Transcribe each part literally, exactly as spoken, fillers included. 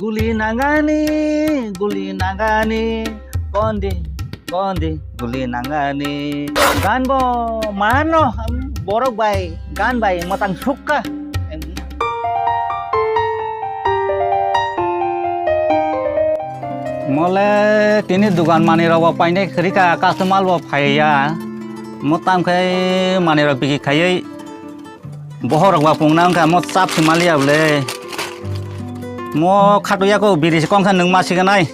Guli nangani, guli nangani, kondi, kondi, guli nangani. Gan bo mano, borok bai, gan bai, matang sukka. Mole tini dugan manwi rok bo paine kwrwi ka, customer bo phaiya. Mo tam khe manwi rok bikhi khaiwi bohor rok ba pungna wngkha, mo chap se maliya bole. Mo khatwi ya ko biri se kong khe nwng ma siganai.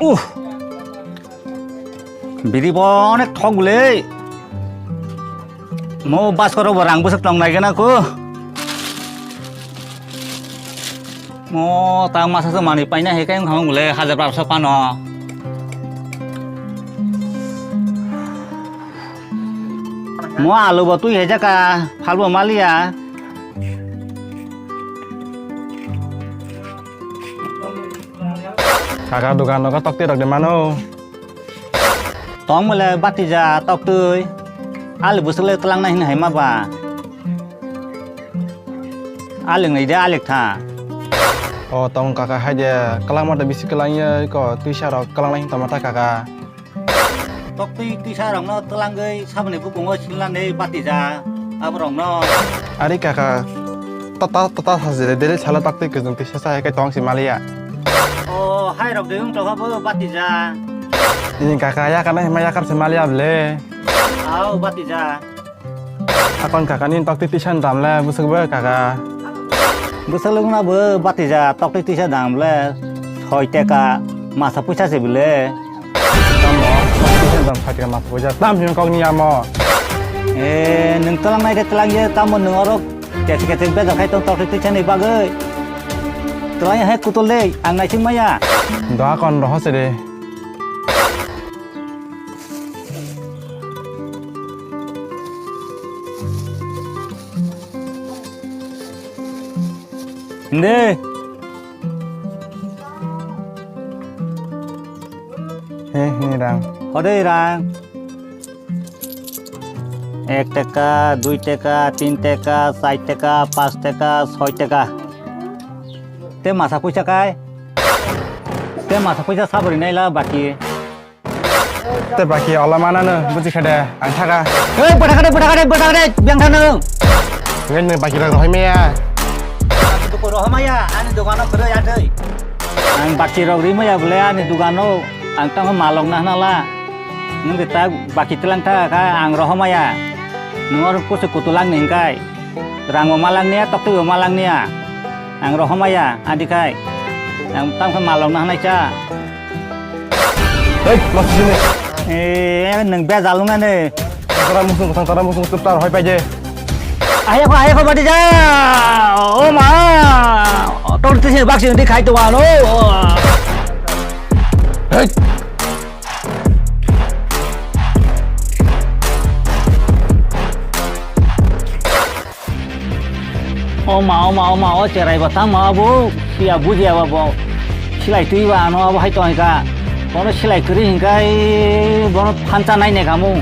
Uh. Biri bo onek thok le. Mo baskoro bo rang bwswk tong nai gana ko. Mo ta masa se mani paina he kai wngkha mo le hajar barso pano. Mo alu bo twi hejaka, phal bo maliya. Kaka dukan nogo tokti rok de mano. Tong mole batija toktwi. Ali bwswk le twlang nai hwnwi hai ma ba. Alik nai de alik tha. O tong kaka hai de kwlangma de bisi kwlangya ko twisa rok kwlangnai tongma ta kaka. Toktwi twisa rokno twlangwi saboni bukungo sinlani batija aborokno. Ari kaka, tata tata sajire dere salo toktwi kwchwng twisa sa hai khe tong si maliya. O hai rok de wng tokha bo batija. Ini kaka yakar nai ma yakar si maliya ble. Au batija. Akon kaka ni toktwi tisan dam le bwswk bo kaka. Bwswk lwngna bo batija toktwi tisa dam le soi teka masa puisa se bile. Tamo toktwi tisan dam soi teka masa puisa tam hin kok ni amo. E nwng twlang nai khe twlang ye tamo nwng oro kete kete bejak khai tong toktwi tisa ni bagwi. Twlang he kutul de ang naising maya. Do akon roho se de. Hindi. He, he, rang. Hode rang. Ek taka, dui taka, tin taka, char taka, panch taka, soi taka. Te masa puisa kai? Te masa puisa sabri naila baki. Te baki ola manano buji khade ang thaga. Hei, bwtha khade, bwtha khade, bwtha khade, biyang thano. Ngen ne baki rok rohoi maya. Baki rok rohoi maya, ani dogano kwrwi atwi. Ang baki rok ri maya bole ani dogano ang tamo malok na hnala. Nwng de ta baki tlang thaga kha ang rohoi maya. Nwng oro kusu kutulang ni hingkai. Rang bo malang niya, toktwi bo malang niya. Ang rohomaya, adi khai. Ang tamo khe malok na hanai cha. Hei, mas sini. Eh, nang bejal nung ane. Tara musung, tara musung, tara hoi paje. Ayo ko, ayo ko, badi ja. O ma. Tor tisi bak sini khai to ano. Hei. O ma, o ma, o ma, o cherai bo tang ma bo, siya bujiya ba bo. Silai twi ba ano abo hai tong ka. Bono silai kwrwi hingkai, bono phancha nai ne kamu.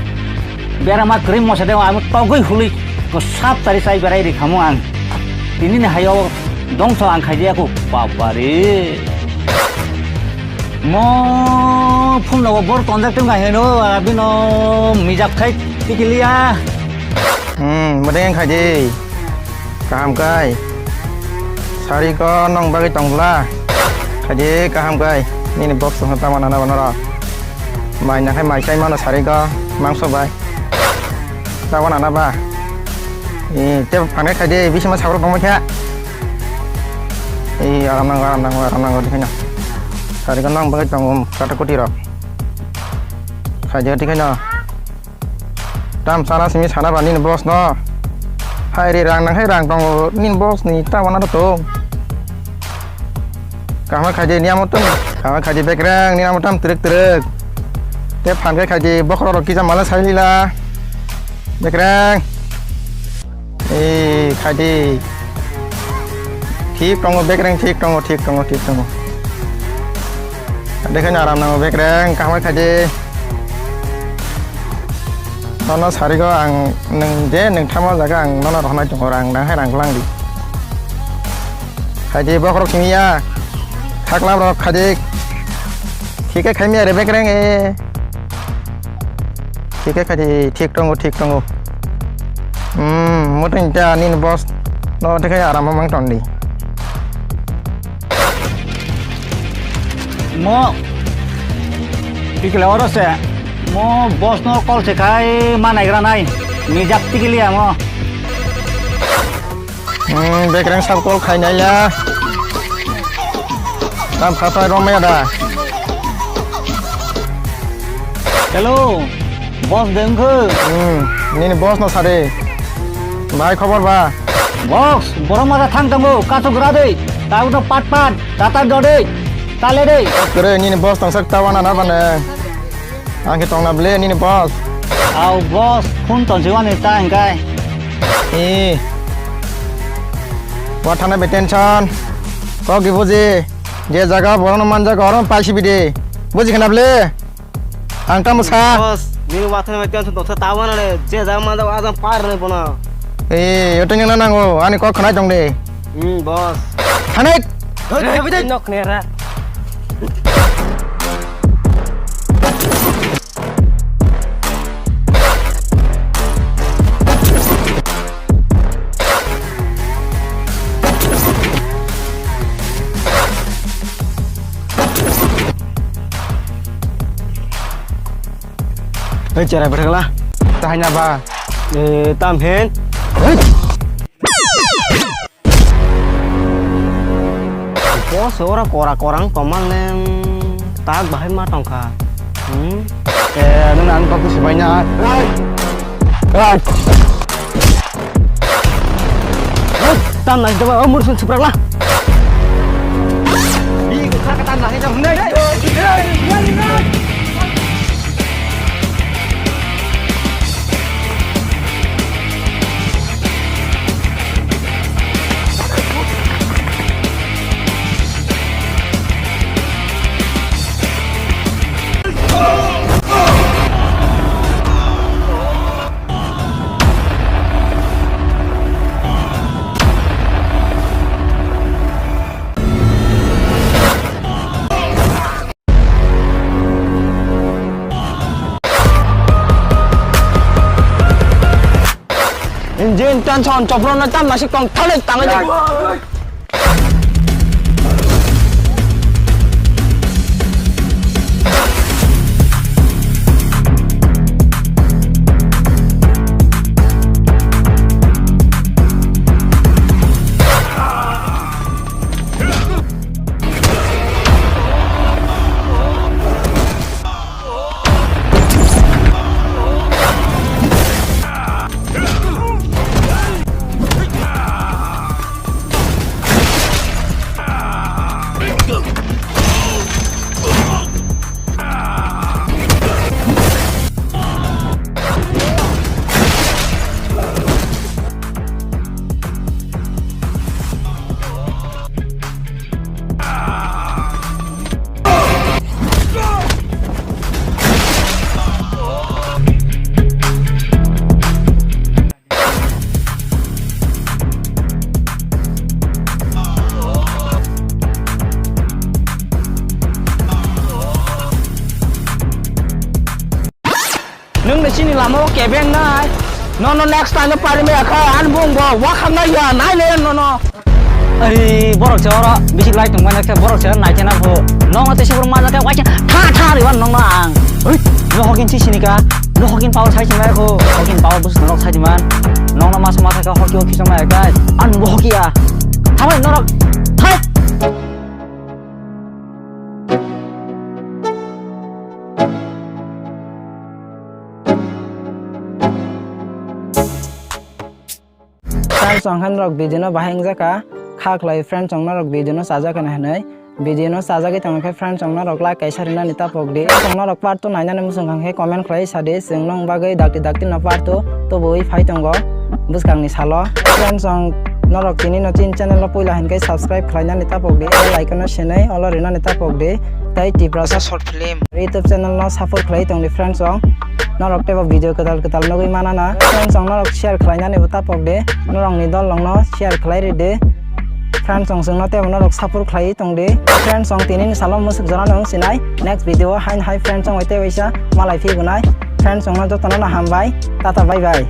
Berama kwrwi mosa de amo togwi hului ko sap tari sai berai ri kamu ang. Tini ni hayo dongso ang khai dia ko babari. Mo phone logo bor contact tong ga heno, abino mijak khai tikiliya. Hmm, mudeng khai di. Kaham kai. Sari ko nong bagwi tong bla. Khai di kaham kai. Nini box tong tama nana banara. Mai na khai mai sai mano sari ko mangso bai. Tama nana ba. Eh, te phane khai di, bisima sabrok tong kha. Eh, aram nango, aram nango, aram nango, dikhai na. Sari ko nong bagwi tong kata koti rok. Khai di, dikhai na. Tam sana simi sana ba nini boss no. Hai ri rang nang hai rang tongo nini boss ni ta wana to. Kama khaje ni amo tum. Kama khaje bekreng ni amo tam trek trek. Te phan khe khaje bokhro rok kisa mala sai lila. Bekreng. Eh, khaidi. Thik tongo, bekreng thik tongo, thik tongo, thik tongo. Dekhai aram nango, bekreng, kaham khaidi. Nono sarigo ang nwng je nwng thangma jaga ang nono rohornai tongo, rang nang hai rang lang di. Khaidi bokhorok simi ya. Khaklam rok khaidi. Thik khe khaimi ya re bekreng e. Thik khe khaidi thik tongo, thik tongo. Hmm, muting ta nini boss no thik khe aram mang ton di. Mo, tikle oro se. Mo boss no call se khai ma naigra nai. Mijak tikili amo. Hmm, bekreng sab call khai nai ya. Tam phapai romaya da. Hello. Boss dengkhe. Hmm, nini boss no sari. Bai khobor ba? Boss, borok masa thang tongo, kaso gra dei. Tau no pat pat, tata do dei. Tale dei. Kore nini boss tongsak tawana na bane. Ang khe tongna ble nini boss. Au boss, phone tongsi wani ta hingkai. E. Wa thana be tension. Kok ibuji. Je jaga borok no manjak oro paisi bidi. Buji khana ble. Ang tamo sa. Boss, nini wathani mai tension tongsa tawana le, je jaga manjak o ajang par nai bono. Eh, yo tengna nango, ani kok khnai tong de. Hmm, boss. Thanai. Nok nera. Hei, cherai bwthakla. Tahai na ba? Eh, tam hen. Hei. Boss ora kora korang tomal neng tak bahai ma tongkha. Hmm? Eh, nung ang kok sibai na. Ai. Ai. Tam nai jaba, oh, mursun suprak la. Bi ko kha ka tam nai jam nai. Engine tension chopro na tam nasi kong thale tangai. Nwng ni chini lama o kebeng nai. Nono next time no pari maya kha, ani bung bo wakham nai ya, nai le nono. Ai, borok se oro bisi lai tong mani khe, borok se nai khe na pho. Nong te sibur ma khe, waisa tha tha ri wan nong no ang. Hui, no hokin si sini ka, no hokin power sai sini ko, hokin power bus no sai di man. Nong no mas ma kha hoki hoki sama ya kai. An bo hoki ya. Thamai norok. Hai. Friends, ang khe norok video no bahai wngjakha, kha khlai friends, ang norok video no chajak hwnwi hwnwi. Video no chajagwi tongkhe friends, ang norok like kaisa rwnani tapok di. Friends, ang norok part two nainani muchung kha khe comment khlai sa di, chwng nong bagwi dakti dakti no part two tubuwi phai tongo bwskangni salo. Friends, ang Norok tini no chini channel o puila hinkhe subscribe khlainani tapok di, bell icon no senai olo rinani tapok di. Tai Tiprasa short film YouTube channel no support khlai tong di friends song. Norok tebo video kwtal kwtal nugwi manana. Friends song norok share khlainani bo tapok di. Norok ni dol rok no share khlai ri di. Friends song chwngno tebo norok support khlai tong di. Friends song tini ni salo musuk jora no wng sinai. Next video o hain hai friends song bai tei waisa malai phi bunai. Friends song no joto no hambai. Tata bye bye.